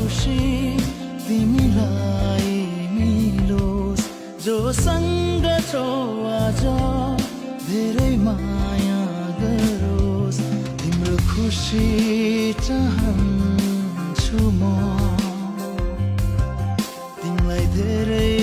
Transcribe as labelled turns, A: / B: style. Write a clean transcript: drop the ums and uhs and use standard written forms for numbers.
A: खुसी तिमीलाई मिलोस् जोसँग छौ आज धेरै माया गरोस् तिम्रो खुसी चाहन्छु म तिमीलाई धेरै